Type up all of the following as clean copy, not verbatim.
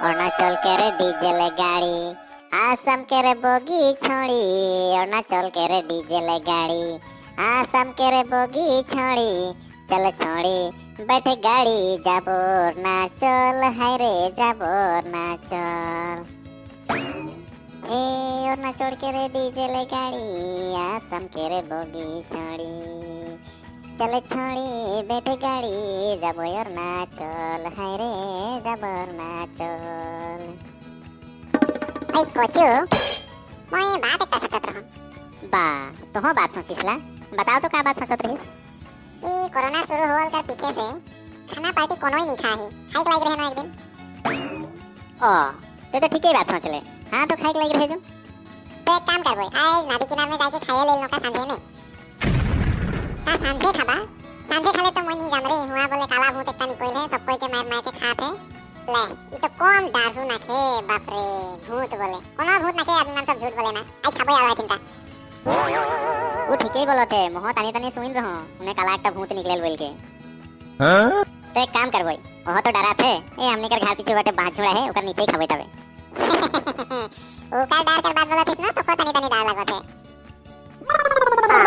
अरुणाचल के रे डीजल गाड़ी, आसाम के रे बोगी छोड़ी, अरुणाचल के रे डीजल गाड़ी, आसाम के रे बोगी छोड़ी, चल छोड़ी बैठ गाड़ी जाबो अरुणाचल, हाय रे जाबो अरुणाचल। ए अरुणाचल के रे डीजल गाड़ी, आसाम के रे बोगी छोड़ी, चल छोड़ी बैठ गाड़ी जाबो अरुणाचल, हाय रे जाबो अरुणाचल। এই কচু, মই बात एकटा सोचत रहूं। बा तुहो बात सोचिसला, बताओ तो का बात सोचत रहिस? ई कोरोना शुरू होल कर पीछे से खाना पार्टी कोनो ही नहीं खा ही, खाई के लायक रहे ना एक दिन। ओ ते तो ठीक ही बात सोचले। हाँ तो खाई के लायक रहे जो। तो एक काम करबो, आज नदी किनार में जाके खाए ले लो का सांझे में। का सांझे खाबा? सांझे खाले तो मैं नहीं जाम रे, हुआ बोले काला भूत एकटा निकल है, सब कोई के मार मार के खात है। ले ई तो कम दारू ना खे, बाप रे भूत बोले कोनो भूत ना खे, आदमी मन सब झूठ बोले ना। आज खाबो आवा चिंता। वो ठीक ही बोलत है, मोह तानी तानी सुन रहो, उन्हें काला एकटा भूत निकलेल बोल के। हाँ? तो एक काम करबो, ओहो तो डरा थे, ए हमने कर घर पीछे बाटे बांस छोड़ा है, ओकर नीचे ही खाबो तबे। ओकर डर कर बात बोलत ना तो को तानी तानी डर लागत है। ओ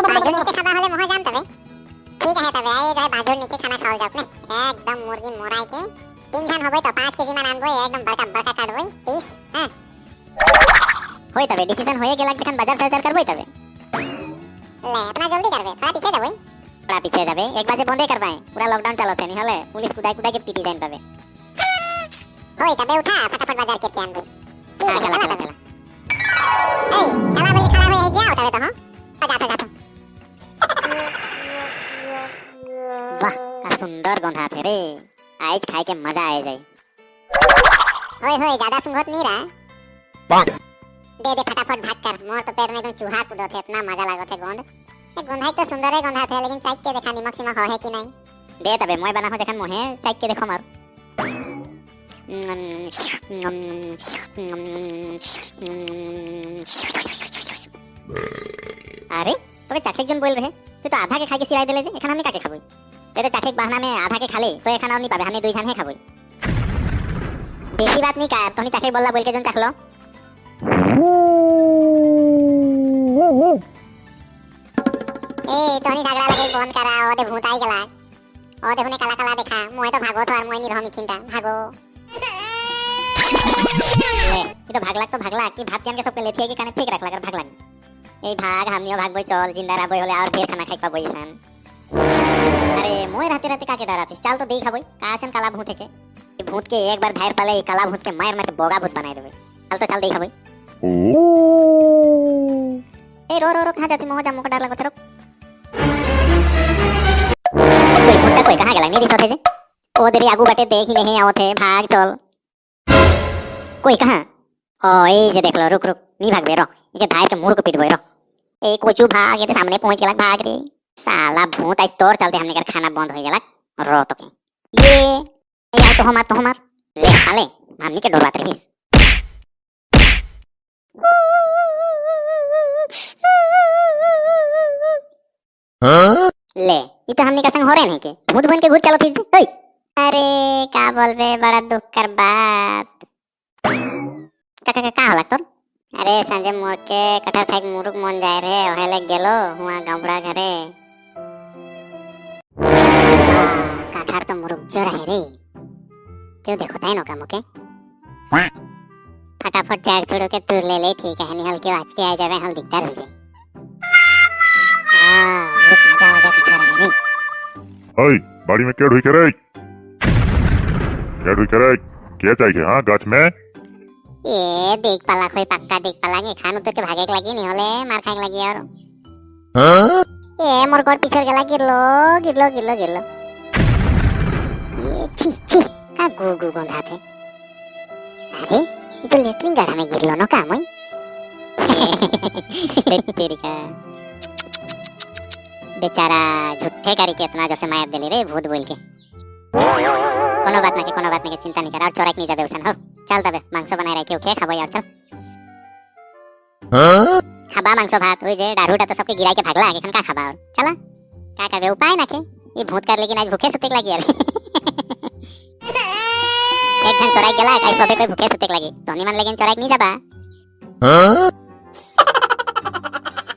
बाजू नीचे खाबा होले मोह जाम तबे। ठीक है तबे आई रहे बाजू नीचे खाना खाओ जाओ ने, एकदम मुर्गी मोराई के तीन जन होबे तो 5 केजी मान आनबो, एकदम बड़का बड़का काटबो पीस। हां होय तबे डिसीजन होए गेला जखन बाजार साजार करबो तबे। ले अपना जल्दी करबे, थोड़ा पीछे जाबो। थोड़ा पीछे जाबे, एक बाजे बंदे करबाए, पूरा लॉकडाउन चलत है निहले पुलिस कुदाई कुदाई के पीटी जाइन तबे। होय तबे उठा फटाफट बाजार के आनबो। ठीक है, हाँ, चला चला, तबे। चला। ए चला बोल के खड़ा होए जाओ तबे तो। हां जातो जातो। वाह का सुंदर गंधा थे रे, आज खाए के मजा आ जाए। होय होय ज्यादा सुंघत नहीं रहा। पांक। दे दे फटाफट भाग कर, मोर तो पैर में एकदम चूहा कूदत है, इतना मजा लागत है गोंद। ए गोंधाई तो सुंदर है गोंधा थे, लेकिन चाख के देखा निमक सिमक है कि नहीं। दे तबे मोय बना हो जखन मोहे चाख के देखो मार। अरे तोके चाखे एक जन बोल रहे, तू तो आधा के खाई के सिराई देले जे, एखान हमनी काके खाबई? ते तो चाखे बहाना में आधा के खाले तो एखान और नहीं पाबे, हमनी दुई जन हे खाबई। बेसी बात नहीं का, तोनी चाखे बोलला बोल के जन चाखलो। ए तोनी झगड़ा लगे बंद करा, ओ दे भूत आई गेला, ओ देखो ने काला काला देखा, मोय तो भागो तो और मोय नहीं रहमी खिंटा भागो। ले ई तो भागला तो भागला कि भात जान के सबके लेथिया के काने फेंक रखला कर भागला। ए भाग हमनियो भागबई, चल जिंदा रहबई होले और ढेर खाना खाई पाबई सन। अरे मोय राते राते काके डरातिस, चल तो देख खाबई का आसन काला भूत है के। ई भूत के एक बार धार पाले, ई काला भूत के मार मार के बोगा भूत बनाई देबे। चल तो चल देख खाबई। ए रो रो रो कहां जाती, मोह जा मोके डर लागत रो। कोई भूत कोई कहां गेला नहीं दिखत है जे, ओ देरी आगू बाटे देख ही नहीं आवत है, भाग चल। कोई कहां? ओ ए जे देख लो, रुक रुक नी भागबे रो, इके धार के मुंह को पीटबे रो। ए कोचू भाग, एते सामने पहुंच गेला, भाग रे साला भूत आज तोर चलते हमने कर खाना बंद हो गेला रो तो के। ये ए यार तो हमार तो हमार ले साले हमनी के डरवात रही। हाँ? ले ई तो हमनी का संग हो रहे नहीं के भूत बन के घूर चलत थी। ओए अरे का बोलबे, बड़ा दुख कर बात। का का का होला तोर? अरे संजय मोके कटहर खाए के मुरुक मन जाए रे, ओहे ले गेलो हुआ गावड़ा घरे। कटहर तो मुरुक जो रहे रे, क्यों देखो ताई नोका मोके। फटाफट चार छोड़ो के तू ले ले, ठीक है निहल के आज के आ जावे हल दिखता रह जाए। हां मुरुक मजा मजा कटहर है रे। ओए बाड़ी में के ढुई करे, के ढुई करे के चाहिए? हां गाछ में ए देख पाला खोई पक्का देख पाला के खान उतर के भागे के लगी नहीं होले मार खाए के लगी और। हाँ? ए मोर गोड़ पिछड़ गेला, गिरलो गिरलो गिरलो गिरलो। ए छी छी का गु गु गंधा थे। अरे ये तो लेटरिन गाढ़ा में गिरलो न का मोई। तेरी का बेचारा झूठे करी के इतना जैसे मार देले रे भूत बोल के। कोनो बात ना के, कोनो बात ना के, चिंता नहीं कर, और चोराक नहीं जाबे उसन हो। चल तबे मांस बनाए रखे ओके खाबो यार चल। हाँ? खाबा मांस भात ओई जे दारूटा तो सबके गिराई के भागला, एखन का खाबा और चला का करबे उपाय ना के। ई भूत कर लेकिन आज भूखे सुते लगी यार। एक झन चोराई गेला आई सबे कोई भूखे सुतेक लागी। तोनी मन लेकिन चोराई नहीं जाबा।